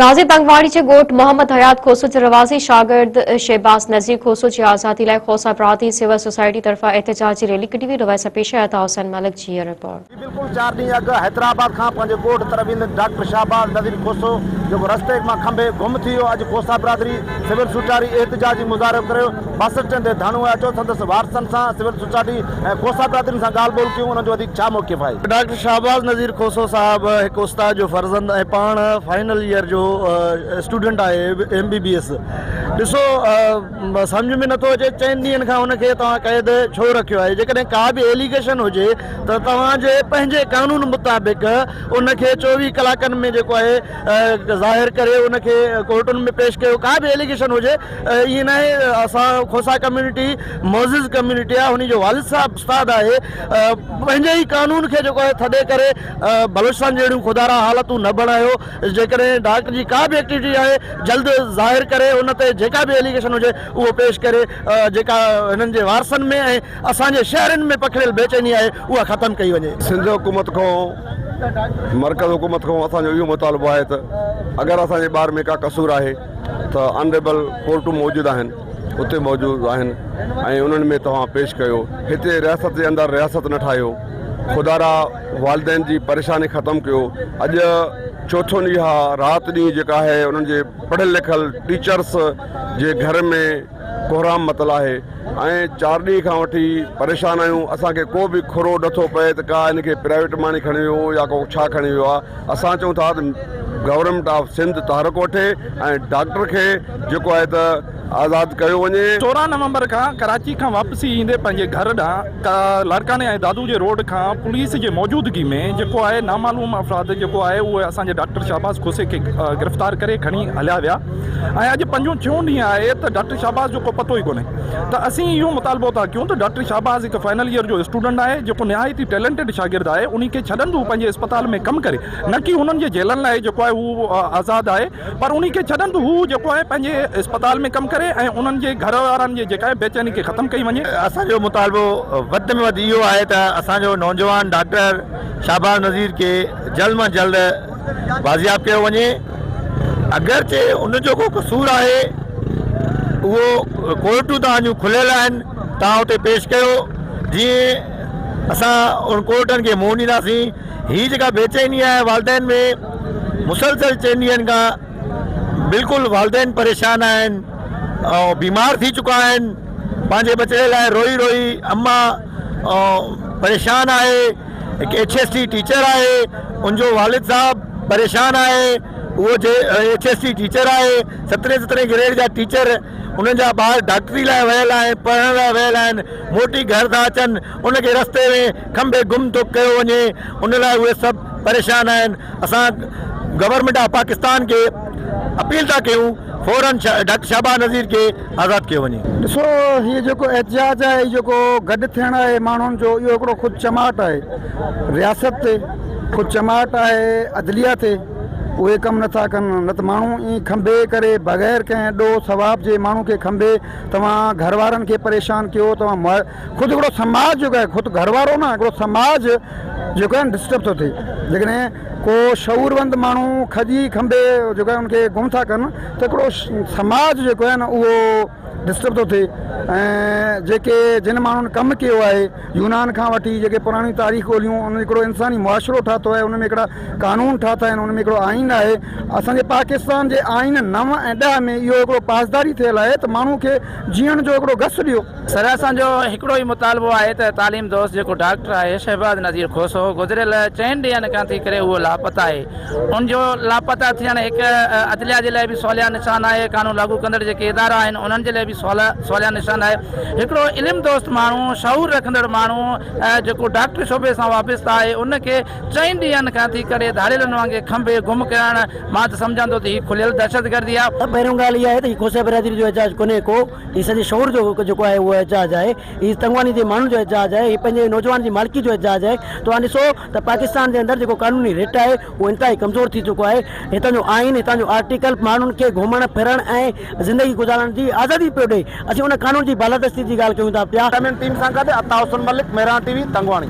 ناظر تنگواڙي جي ڳوٺ محمد حيات کوسو جي رهواسي شاگرد شهباز نذير کوسو جي آزادي لاء کوسا برادري سول سوسائٽي طرفان احتجاجي ريلي ڪڍي وئي، روايت سان پيش آهي عطا حسين ملڪ جي هيء رپورٽ. جي بلڪل چار ڏينهن اڳ حيدرآباد کان پنهنجي ڳوٺ طرف ويندي ڊاڪٽر شهباز نذير کوسو جيڪو رستي مان کنڀي گم ٿي ويو اڄ کوسا برادري سول سوسائٽي احتجاجي مظاهرو ڪريو بس اسٽينڊ تي ڌرڻو هنيو اچو سندس وارثن سان سول سوسائٽي ۽ کوسا برادرين سان ڳالهه ٻولهه ڪيون انهن جو وڌيڪ ڇا موقف آهي. ڊاڪٽر شهباز نذير کوسو صاحب هڪ استاد جو فرزند ۽ پاڻ فائنل ايئر جو اسٽوڊنٽ آهي ايم بي بي ايس ڏسو سمجهه ۾ نٿو اچي چئن ڏينهن کان ان کي توهان قيد ڇو رکيو آهي جيڪڏهن ڪا به ايليگيشن هجي ته توهان جي پنهنجي قانون مطابق ان کي چوويهه ڪلاڪن ۾ جيڪو آهي ظاهر ڪري ان کي ڪورٽن ۾ پيش ڪيو ڪا به ايليگيشن هجي ائين ناهي اسان کوسا ڪميونٽي معزز ڪميونٽي آهي انهي جو والد صاحب استاد آهي پنهنجي ئي قانون کي جيڪو آهي ٿڏي ڪري بلوچستان جهڙيون خدارا حالتون نه بڻايو جيڪڏهن ڊاڪٽر جي ڪا به ايڪٽيوٽي آهي جلد ظاهر ڪري ان تي جيڪا به ايليگيشن هجي اهو پيش ڪري جيڪا هنن جي وارثن ۾ ۽ اسان جي شهرين ۾ پکڙيل بيچيني آهي اها ختم ڪئي وڃي. سنڌ حڪومت کان مرڪز حڪومت کان اسان جو اهو مطالبو آهي ته اگر اسان جي ٻار ۾ ڪا قصور آهي ته آنريبل ڪورٽون موجود آهن اتي موجود آهن ۽ انهن ۾ توهان پيش ڪيو هتي رياست جي اندر رياست نه ٺاهيو خدارا والدين جي پريشاني ختم ڪيو اڄ چوٿون ڏينهن آ رات ڏينهن جيڪا آهي انهن جي پڙهيل لکيل ٽيچرس جي گهر ۾ ڪهرام متل آهي ۽ چار ڏينهن کان وٺي پريشان آهيون اسان کي ڪو به کرو نٿو پئي ته ڪا هن کي پرائيويٽ ماڻي کڻي ويو يا ڪو ڇا کڻي ويو آ اسان چئون ٿا ته گورنمينٽ آف سنڌ تحرڪ وٺي ۽ ڊاڪٽر کي جيڪو آهي ته آزاد ڪيو وڃي. 14 نومبر کان ڪراچي کان واپسي ايندي پنهنجي گهر ڏانهن لاڙڪاڻي ۽ دادو جي روڊ کان پوليس جي موجودگي ۾ جيڪو آهي نامعلوم افراد جيڪو آهي اهي اسان جي ڊاڪٽر شهباز کوسي کي گرفتار ڪري کڻي هليا ويا ۽ اڄ پنجون ڇهون ڏينهن آهي ته ڊاڪٽر شهباز جو ڪو پتو ئي ڪونهي ته اسين اهو مطالبو ٿا ڪيون ته ڊاڪٽر شهباز هڪ فائنل ايئر جو اسٽوڊنٽ آهي جيڪو نهايت ئي ٽيلنٽيڊ شاگرد آهي انهي کي ڇڏن ته هو پنهنجي اسپتال ۾ ڪم ڪري نه ڪي هنن جي جيلن لاء جيڪو آهي هو آزاد آهي پر انهي کي ڇڏن ته هو جيڪو آهي پنهنجي اسپتال ۾ ڪم ڪري ۽ انهن جي گهر وارن جي جيڪا آهي بيچيني کي ختم ڪئي وڃي. اسان جو مطالبو وڌ ۾ وڌ اهو آهي ته اسان جو نوجوان ڊاڪٽر شهباز نذير کي جلد مان جلد بازياب ڪيو وڃي اگرچه ان جو ڪو قصور آهي اهو ڪورٽون توهان جون کليل آهن توهان اتي پيش ڪيو جيئن اسان ان ڪورٽن کي منهن ڏينداسين هي جيڪا بيچيني آهي والدين ۾ مسلسل چئن ڏينهن کان بلڪل والدين پريشان آهن ۽ بيمار ٿي چڪا آهن پنهنجي ٻچڙي لاء روئي روئي اما پريشان آهي هڪ ايڇ ايس ٽي ٽيچر آهي ان جو والد صاحب پريشان آهي اهو جي ايڇ ايس ٽي ٽيچر آهي سترهين سترهين گريڊ جا ٽيچر انهن جا ٻار ڊاڪٽري لاء ويل آهن پڙهڻ لاء ويل آهن موٽي گهر ٿا اچن ان کي رستي ۾ کنڀي گم ٿو ڪيو وڃي ان لاء اهي سڀ پريشان آهن اسان گورنمينٽ آف پاڪستان کي اپيل ٿا ڪيون فورن ڊاڪٽر شهباز نذير کي آزاد ڪيو وڃي. ڏسو هي جيڪو احتجاج آهي هي جيڪو گڏ ٿيڻ آهي ماڻهن جو اهو هڪڙو خود چماٽ آهي رياست تي خود چماٽ آهي عدليه تي اهي ڪم نٿا ڪن نه ته ماڻهو ائين کنڀي ڪري بغير ڪنهن ڏوهه ثواب جي ماڻهو کي کنڀي توهان گهر وارن کي پريشان ڪيو توهان خود هڪڙو سماج جيڪو آهي خود گهر وارو نه هڪڙو سماج جيڪو آهي ڊسٽرب ٿو ٿئي جيڪڏهن ڪو شعوروند ماڻهو کڄي کنڀي جيڪو آهي ان کي گم ٿا ڪن ته هڪڙو سماج جيڪو آهي نه اهو ڊسٽرب ٿو ٿئي ۽ جيڪي جن ماڻهن ڪم ڪيو آهي يونان کان وٺي جيڪي پراڻي تاريخ ڳوليون ان هڪڙو انساني معاشرو ٺاتو آهي ان ۾ هڪڙا قانون ٺاتا آهن ان ۾ هڪڙو آئين آهي اسانجي پاڪستان جي آئين نو ۽ ڏهه ۾ اهو هڪڙو پاسداري ٿيل آهي ته ماڻهو کي جيئڻ جو هڪڙو گس ڏيو. سر اسان جو هڪڙو ئي مطالبو آهي ته تعليم دوست جيڪو ڊاڪٽر آهي شهباز نذير کوسو گذريل چئن ڏينهن کان ٿي ڪري اهو لاپتا آهي ان جو لاپتا ٿيڻ هڪ عدليه جي لاء به سواليا نشان آهي قانون لاڳو ڪندڙ جيڪي ادارا آهن انهن جي لاء به سواليا نشان آهي هڪڙو علم دوست ماڻهو شعور رکندڙ ماڻهو جيڪو ڊاڪٽر شعبي سان وابسته آهي ان کي چئن ڏينهن کان ٿي ڪري ڌاڙيلن وانگي کنڀي گم ڪرڻ مان ته سمجهان ٿو ته هي کليل دهشتگردي آهي. پهريون ڳالهه اها آهي ته هي کوسا برادري جو احتجاج ڪونهي ڪو هي سڄي شعور جو جيڪو آهي اهو احتجاج آهي، هي تنگواني جي ماڻهن جو احتجاج آهي، هي پنهنجي نوجوان جي مالڪي جو احتجاج آهي. توهان ڏسو ته پاڪستان جي اندر جيڪو قانوني رٽ آهي اهو انتهائي ڪمزور ٿي چڪو آهي. هتان جو آئين، هتان جو آرٽيڪل ماڻهن کي گهمڻ ڦرڻ ۽ زندگي گذارڻ جي آزادي پيو ڏئي. اسين ان قانون جي بالادستي جي ڳالهه ڪيون ٿا پيا. ٽيم سان گڏ عطا حسن ملڪ، مهراڻ ٽي وي، تنگواڻي.